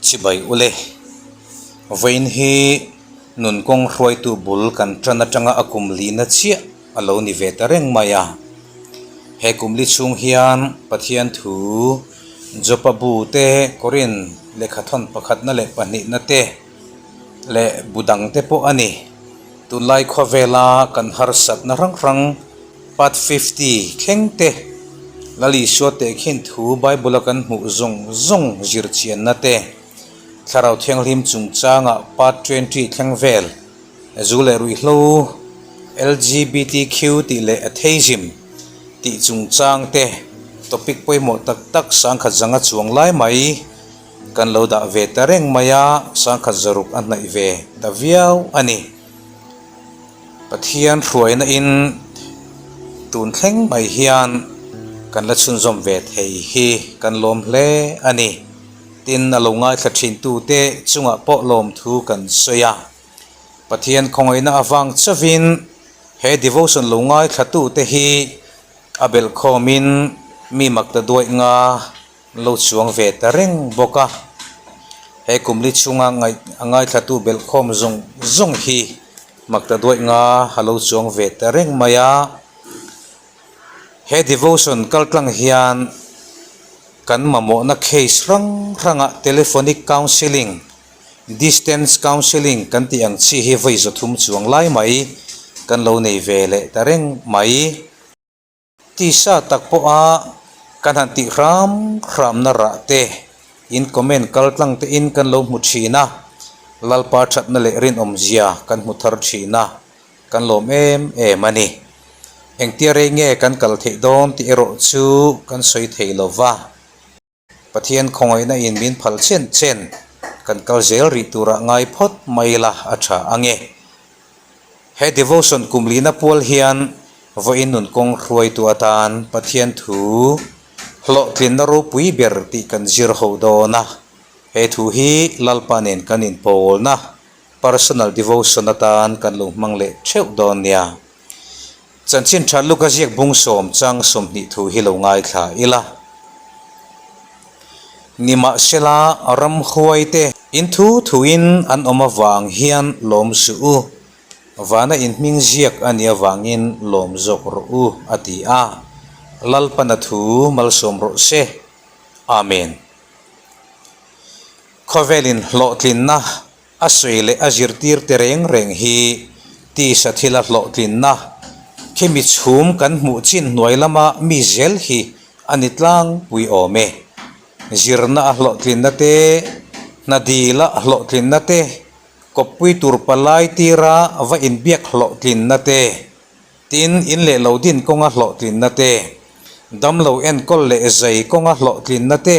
Chibai ule, vawiin hi nun kawng hruaitu bul kan tan atanga a kum lihna chiah a lo ni ve ta reng mai a. He kum li chhung hian Pathian thu Jopa bu te, Korin lehkhathawn pakhatna leh pahnihna te leh bu dang te pawh a ni. Tunlai khawvela kan harsatna hrang hrang Part 50 thleng te, Lal Isua tehkhin thu Bible-a kan hmuh zawng zawng zir chianna te, Thlarau Thianghlim chungchanga Part 20 thleng vel, Zu leh ruihhlo, LGBTQ tih leh Atheism tih chungchang te topic pawimawh tak tak sangkhat zanga chuang lai mai kan lo dah ve ta reng mai a, sangkhat zaruk a hnaih ve ta viau a ni. Pathian hruaina in tun thleng mai hian kan la chhunzawm ve thei hi kan lawm hle a ni. Tin, a lo ngaithla thin tute chungah pawh lawmthu kan sawi a. Pathian khawngaihna avang chauhin he devotion lo ngaithla tute hi a belhkhawmin mi makta duaih nga Lo chuang ve ta reng bawk a, he kumli chhunga ngaih a ngaithlatu belhkhawm zawng zawng hi mak ta duaih nga a lo chuang ve ta reng mai a. He devotion kaltlang hian kan mamawhna case hrang hranga telephonic counselling, distance counselling kan tih ang chi hi vawi zawthum chuang lai mai kan lo nei ve leh ta reng mai. Tisa tak pawha kan han tih hram hramna rah te in comment kal tlang te in kan lo hmu thin a, Lalpa thatna leh rinawmzia kan hmu thar thin a, kan lawm em em a ni. Engtia rei nge kan kal theih dawn tih erawh chu kan sawi thei lo va. Pathian khawngaihna in min phal chen chen kan kal zel rih turah ngai phawt mai la a tha ange. He devotion kum lihna pual hian vawiin nun kawng hruaitu atan Pathian thu hlawhtlinna ropui ber tih kan zir ho dawn a. He thu hi Lalpa nen kan inpawlna personal devotion atan kan lo hmang leh theuh dawn nia. Chanchin tha Luka ziak bung 10 chang 20 thu hi lo ngaithla ila. Nimahsela ramhuai te in thu thuin an awm avang hian lawm suh u, vana in hming ziak a nih avangin lawm zawk rawh u, a ti a. Lalpana thu malsawm rawh se. Amen. Khawvelin hlawhtlinna A sawi leh a zirtir te reng reng hi tisa thila hlawhtlinna khimi chhum kan hmuh chin hnuai lama mi zel hi a ni tlangpui awm e. Zirna a hlawhtlinna te, hna dila hlawhtlinna te, kawppui tur palai tira va inbiak hlawhtlinna te, tin in leh lo din kawnga hlawhtlinna te, damlo enkawl leh zai kawnga hlawhtlinna te,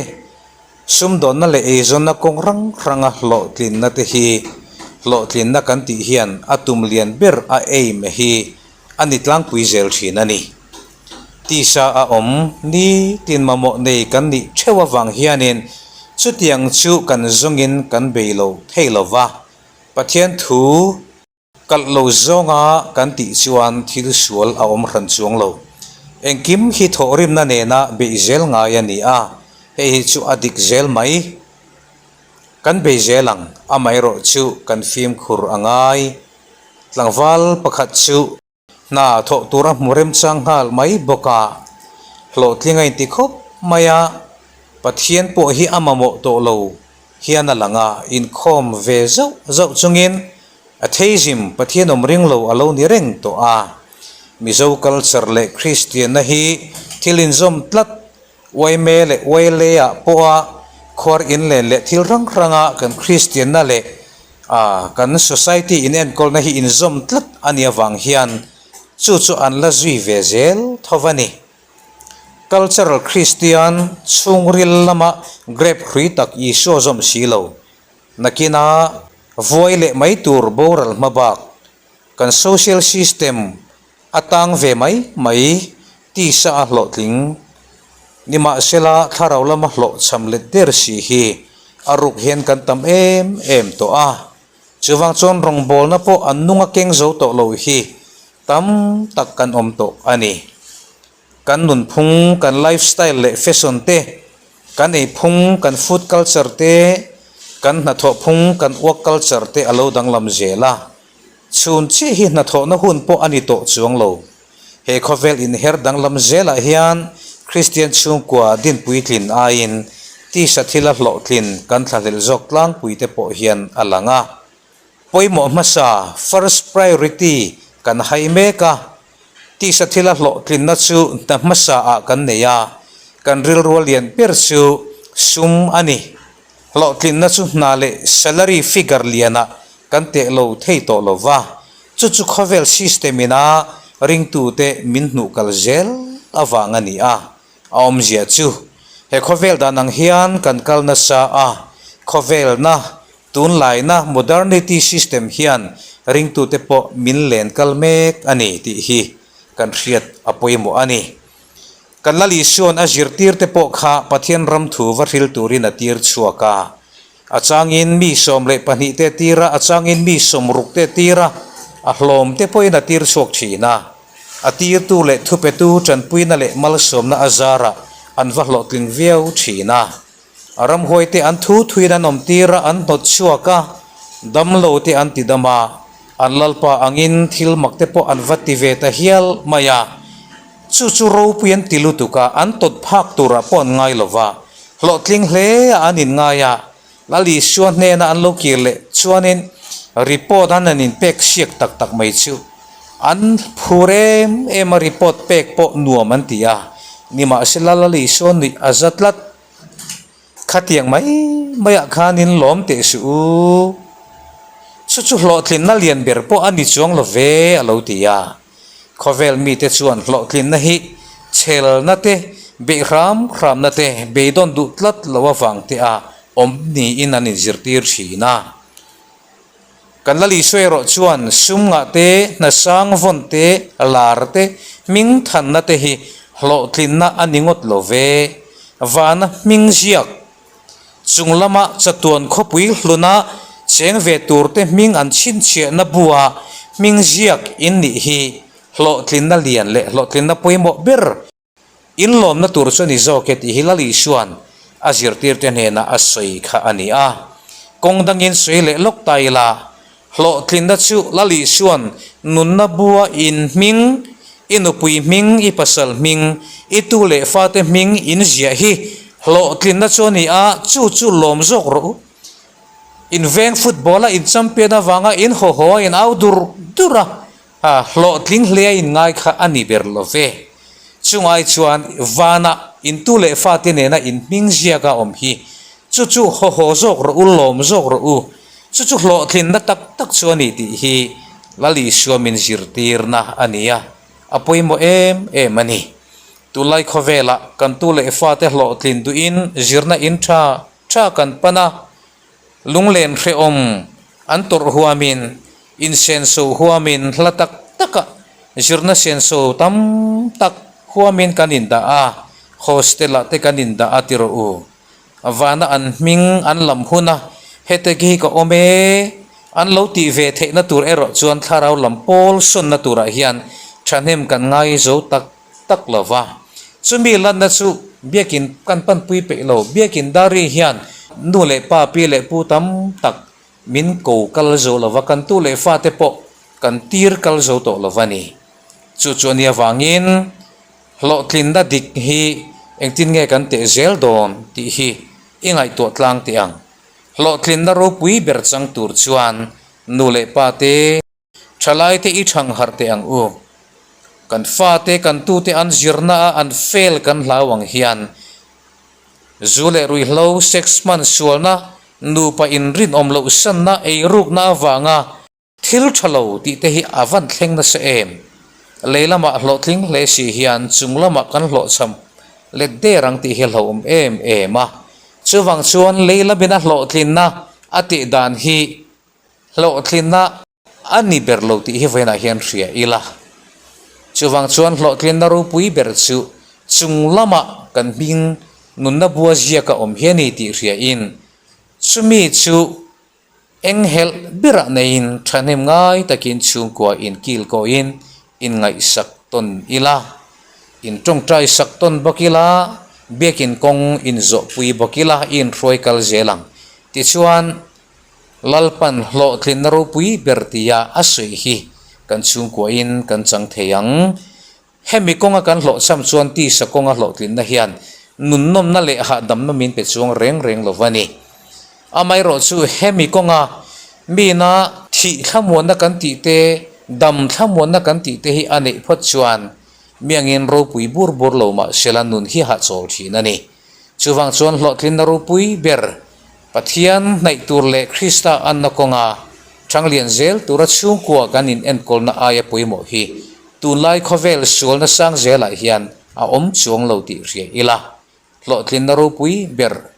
Sumdawnna leh eizawnna kawng hrang hranga hlawhtlinna te hi hlawhtlinna kan tih hian a tum lian ber a aim hi a ni tlangpui zel thin a ni. Tisa a awm ni tin mamawh nei kan nih theuh avang hianin chutiang chu kan zawngin kan bei lo thei lova, Pathian thu Kalh lo zawnga kan tih chuan thil sual a awm hran chuang lo. Engkim hi thawhrimna nena beih zel ngai a ni a, hei hi chu a dik zel mai. Kan bei zel ang, amaherawh chu kan fimkhur a ngai. Tlangval pakhat chu. Hna thawh tur a hmu remchang nghal mai bawk a, hlawhtling a inti khawp mai a, Pathian pawh hi a mamawh tawh lo hian a lang a, inkhawm ve zauh zauh chungin Atheism, Pathian awm ring lo a lo ni reng tawh a. Mizo culture leh Kristianna hi thil inzawm tlat Uaime leh Uailei-ah pawha khuar inlen leh thil hrang hranga kan Kristianna leh kan society inenkawlna hi inzawm tlat a nih avang hian chu chu an la zui ve zel tho a ni. Cultural Kristian chhungril lama grape hrui tak Isua zawm si lo, nakina vuai leh mai tur boral hma bak kan social system A tang ve mai mai tisa a hlawhtling. Nimahsela thlarau lama hlawhchham let der si hi a ruk hian kan tam em em tawh a. Chuvang chuan rawngbawlna pawh an nung a keng zo tawh lo hi tam tak kan awm tawh a ni. Kan nunphung, kan lifestyle leh fashion te, kan eiphung, kan food culture te, Kan hnathawh phung, kan work culture te a lo danglam zel a, chhun chiah hi hnathawhna hun pawh a ni tawh chuang lo. He khawvel inher danglam zelah hian Kristian chhungkua dinpuitlin aiin tisa thila hlawhtlin kan thlahlel zawk tlangpui te pawh hian a lang a. Pawimawh hmasa, first priority, kan hai mek a, tisa thila hlawhtlinna chu hna hmasa ah kan nei a, kan rilrual lian ber chu sum a ni. Hlawhtlinna chu hna leh salary figure lianah kan teh lo thei tawh lo va, chu chu khawvel system ina ringtute min hnuh kal zel avang a ni a. A awmzia chu he khawvel dan ang hian kan kal nasa a, khawvelna, tunlaina, modernity system hian ringtute pawh min len kal mek a ni tih hi kan hriat a pawimawh a ni. Kan Lal Isua'n a zirtirte pawh kha Pathian ram thu va hril turin a tir chhuak a. A changin mi 12 te tir a, a changin mi 60 te tir a, a hlawm te pawhin a tir chhuak thin a. A tirtu leh thupetu tanpuina leh malsawmna a zarah an va hlawhtling viau thin a. A ramhuaite an thu thuin an awm tir a, an hnawt chhuak a, damlo te an ti dam a, an lalpa angin thil mak te pawh an va ti ve ta hial mai a. Chu chu ropui an ti lutuk a, an tawt phak turah pawh an ngai lo va, hlawhtling hle a an inngai a, Lal Isua hnena an lo kir leh chuanin report an han inpek siak tak tak mai chu an phur em em a, report pek pawh nuam an ti a, nimahsela Lal Isua nuih a za tlat. Khatiang mai maiah khanin lawm teh suh u. Chu chu hlawhtlinna lian ber pawh a ni chuang lo ve, a lo ti a. Khawvel mite chuan hlawhtlinna hi chhelna te, beih hram hramna te, beidawn duh tlat lo avang te a awm niin an inzirtir thin a. Kan la Lisua erawh chuan sum ngah te, hna sang vawn te, lar te, hming thanna te hi hlawhtlinna a ni ngawt lo ve. Vana hming ziak chung lama chatuan khawpui hluna cheng ve turte hming an chhinchhiahna bua hming ziak in nih hi hlawhtlinna lian leh hlawhtlinna pawimawh ber Inlawmna tur chu a ni zawk e tih hi Lal Isua'n a zirtirte hnenah a sawi kha a ni a. Kawng dangin sawi leh lawk ta ila, hlawhtlinna chu Lal Isua'n nunna bua in hming, i nupui hming, i pasal hming, i tu leh fate hming in ziah hi hlawhtlinna chu a ni a, chu chu lawm zawk rawh u. In veng football-a in champion avanga in haw haw a in au dur dur a, A hlawhtling hle a inngai kha a ni ber lo ve. Chungai chuan vanah intu leh fate nena inhming ziak a awm hi. Chu chu haw haw zawk rawh u, lawm zawk rawh u. Chu chu hlawhtlinna tak tak chu a ni tih hi Lal Isua min zirtirna a ni a, a pawimawh em em a ni. Tunlai khawvelah kan tu leh fate hlawhtlin duhin zirna in tha tha kan pan a, Lunglen hrehawm an tawrh huamin, insenso huamin hla tak takah zirna senso tam tak huamin kan indah a, hostel-ah te kan indah a ti rawh u. Vana an hming an lam hun a, hete khi ka awm e, an lo tih ve theihna tur erawh chuan thlarau lam pawl sawnna turah hian thahnem kan ngai zo tak tak lo va. Chumi lanna chu biakin kan panpui peih lo. Biakin Dari hian nu leh pa, pi leh pu tam tak min ko kal zo lo va, kan tu leh fate pawh kan tir kal zo tawh lo va ni. Chu chu a nia vangin hlawhtlinna dik hi engtin nge kan teh zel dawn tih hi i ngaihtuah tlang teh ang. Hlawhtlinna ropui ber chang tur chuan nu leh pate, Thalaite i thang harh teh ang u. Kan fate, kan tute an zirna a an fail kan hlau ang hian zu leh ruihhlo, sex hman sualna, nupa inrinawm loh sanna, eirukna avanga thil tha lo tih te hi a van thleng nasa em? Lei lamah hlawhtling hle si hian chung lamah kan hlawhchham let der ang tih hi a hlauhawm em em a. Chuvang chuan lei lamina hlawhtlinna a tih dan hi Hlawhtlinna a ni ber lo tih hi vawiinah hian hria ila. Chuvang chuan hlawhtlinna ropui ber chu chung lamah kan hming nunna bua ziak a awm hi a ni tih hriain chumi chu eng helh berah neiin thahnem ngai takin chhungkua inkil kawiin inngaihsak tawn ila, intawngtai sak tawn bawk ila, biakin kawng inzawhpui bawk ila i inhruai kal zel ang. Tichuan, Lalpan hlawhtlinna ropui ber tia a sawi hi kan chhungkuahin kan chang thei ang. Hemi kawnga kan hlawhchham chuan tisa kawnga hlawhtlinna hian nunnawmna leh hahdamna min pe chuang reng reng lo va ni. Amaherawh chu hemi kawnga mina thih thlamuanna kan tih te, dam thlamuanna kan tih te hi a neih phawt chuan mi angin ropui bur bur lo mah sela nun hi hahchawl thin a ni. Chuvang chuan hlawhtlinna ropui ber Pathian hnaih tur leh Krista anna kawnga ṭhanglian zel tura chhungkua kan in enkawlna aia pawimawh hi tunlai khawvel sualna sang zelah hian a awm chuang lo tih hria ila. Hlawhtlinna ropui ber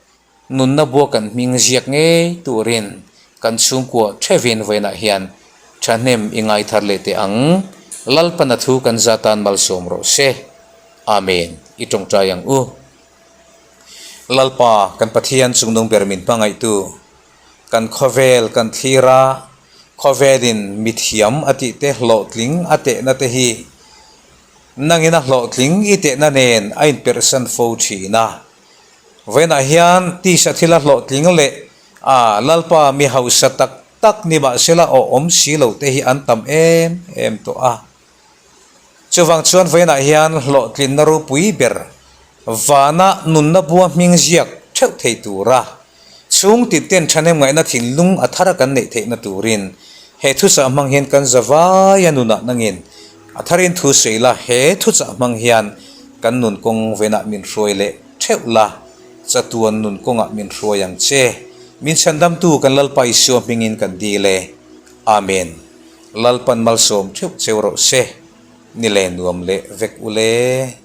nunna bua kan hming ziak ngei turin kan chhungkua ṭhevin vawiinah hian ṭhahnem i ngai thar leh teh ang. Lalpana thu kan za tan malsawm rawh se. Amen. I ṭawngṭai ang u. Lalpa, kan Pathian chungnung ber min hmangaihtu, kan khawvel kan thlir a, khawvelin mithiam a tih te hlawhtling a tehna te hi nangin a hlawhtling i tehna nen a inperhsan fo thin a. Vawiinah hian tisa thila hlawhtling leh a Lalpa mi hausa tak tak ni mahsela awh awm si lo te hi an tam em em tawh a. Chuvang chuan vawiinah hian hlawhtlinna ropui ber vana nunna bua hming ziak theuh thei tura chhung tinten thahnem ngaihna thinlung a thar kan neih theihna turin he thuchah hmang hian kan za vaia nunah nangin a tharin thu sawi la, he thuchah hmang hian kan nun kawng vawiinah min hruai leh theuh la, chatuan nun kawngah min hruai ang che. Min chhandamtu kan Lalpa Isua hmingin kan dil e. Amen. Lalpan malsawm theuh cheu rawh se, ni le nuam leh vek u le.